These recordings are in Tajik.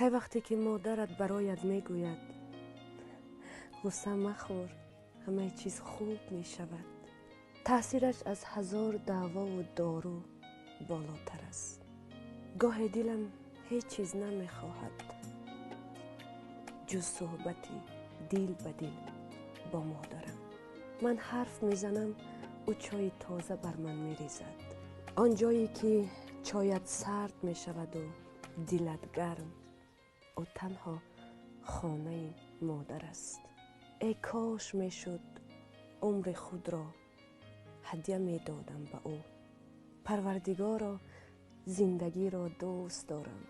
Кай вақте ки модарат бароят мегӯяд: ғусса махӯр, ҳамаи чиз хуб мешавад, таъсираш аз ҳазор даъвову дору болотар аст. Гоҳе дилам ҳеҷ чиз намехоҳад, ҷуз суҳбати дил ба дил бо модарам. Ман ҳарф мезанам, ӯ чойи тоза бар ман мерезад. Он ҷое ки чоят сард мешаваду дилат гарм, ӯ танҳо хонаи модар аст. Эй кош мешуд умри худро ҳадя медодам ба ӯ. Парвардигоро, зиндагиро дӯст дорам,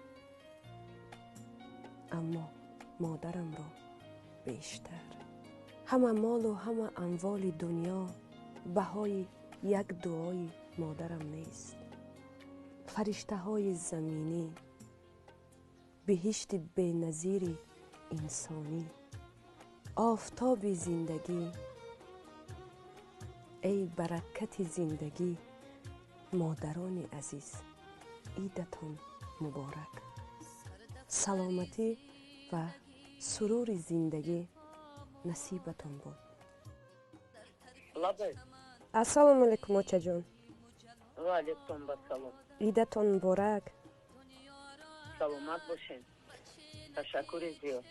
аммо модарамро бештар. Ҳама молу ҳама амволи дунё баҳои як дуои модарам нест. Фариштаҳои заминӣ, биҳишти беназири инсонӣ, офтоби зиндагӣ, эй баракати зиндагӣ, модарони азиз, идатон муборак. Саломатӣ ва сурури зиндагӣ насибатон бод. Ассалому алайкум, очаҷон. Ва алайкум ассалом. Идатон муборак. Саломат бошед. Ташаккури зиёд.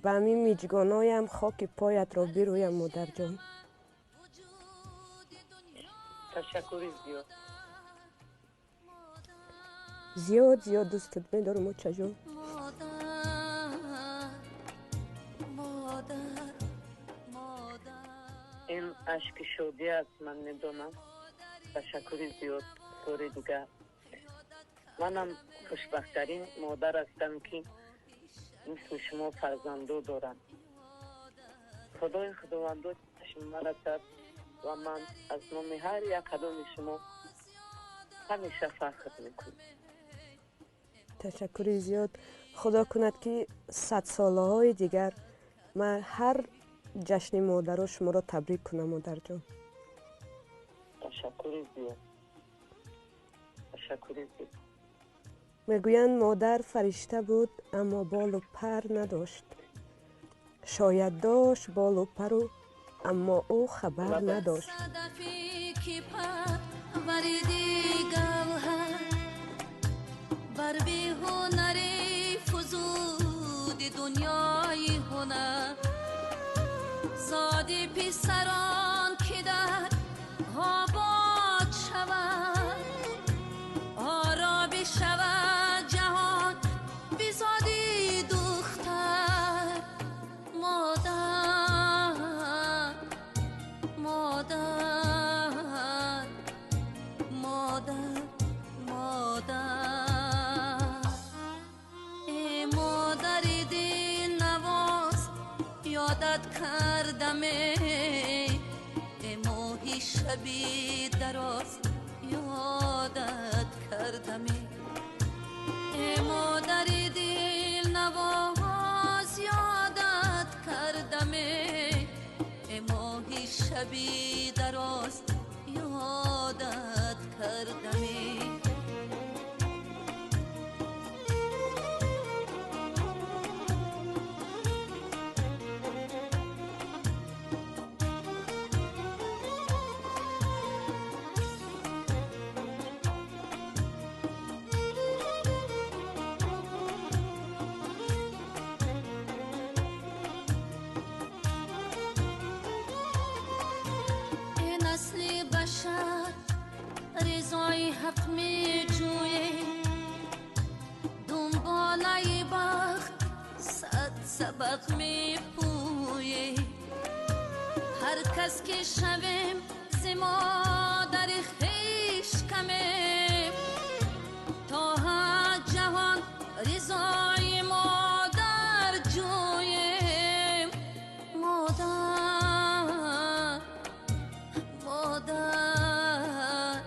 Ба ҳамин миҷгоноям хоки поятро бирӯям, модарҷон. Ташаккури зиёд. Зиёд зиёд дӯстат медорам, очаҷон. Ин ашки шодӣ аст, ман медонам. Ташаккури зиёд. Бори дигар манам хушбахттарин модар ҳастам, ки мисли шумо фарзандо дорам. Худои худовандо чашм расад ва ман аз номи ҳар як кадоми шумо ҳамеша фахр мекунам. Ташаккури зиёд. Худо кунад, ки садсолаҳои дигар ман ҳар ҷашни модаро шуморо табрик кунам, модарҷон. Ташаккури зиёд. Ташаккури зиёд. Мегӯянд, модар фаришта буд, аммо болу пар надошт. Шояд дошт болу пару, аммо ӯ хабар надошт. Бар беҳунари фузуди дунёи ҳунар, зоди писарон ки дар обод шавад, оро бишавад ҷаҳон бизоди духтар. Модар, модар, модар, модар. Э модари дилнавоз, ёдат кардаме. Э моҳи шаби дароз, ёдат кардаме. Э модари дилнавоз, ёдат кардаме. Э моҳи шаби дароз, ёдат кардаме. Башар ризои ҳақ меҷӯе, дунболаи бахт сад сабақ мепӯе. Ҳар кас ки шавем, зи модари хеш камем, то ҳад ҷаҳон ризои модар ҷӯем. Модар, модар,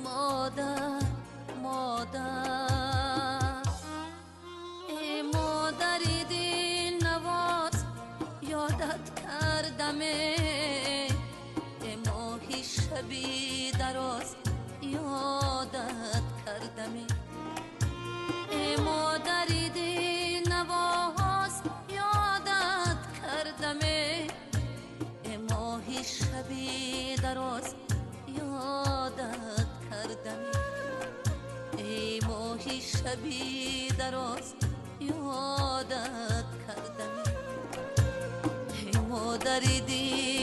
модар, модар. Э модари дилнавоз, ёдат кардаме. Э моҳи шаби дароз, ёдат кардаме. Э модари шаби дароз ёдат кардам, эй моҳи шаби дароз ёдат кардам, эй модари дил.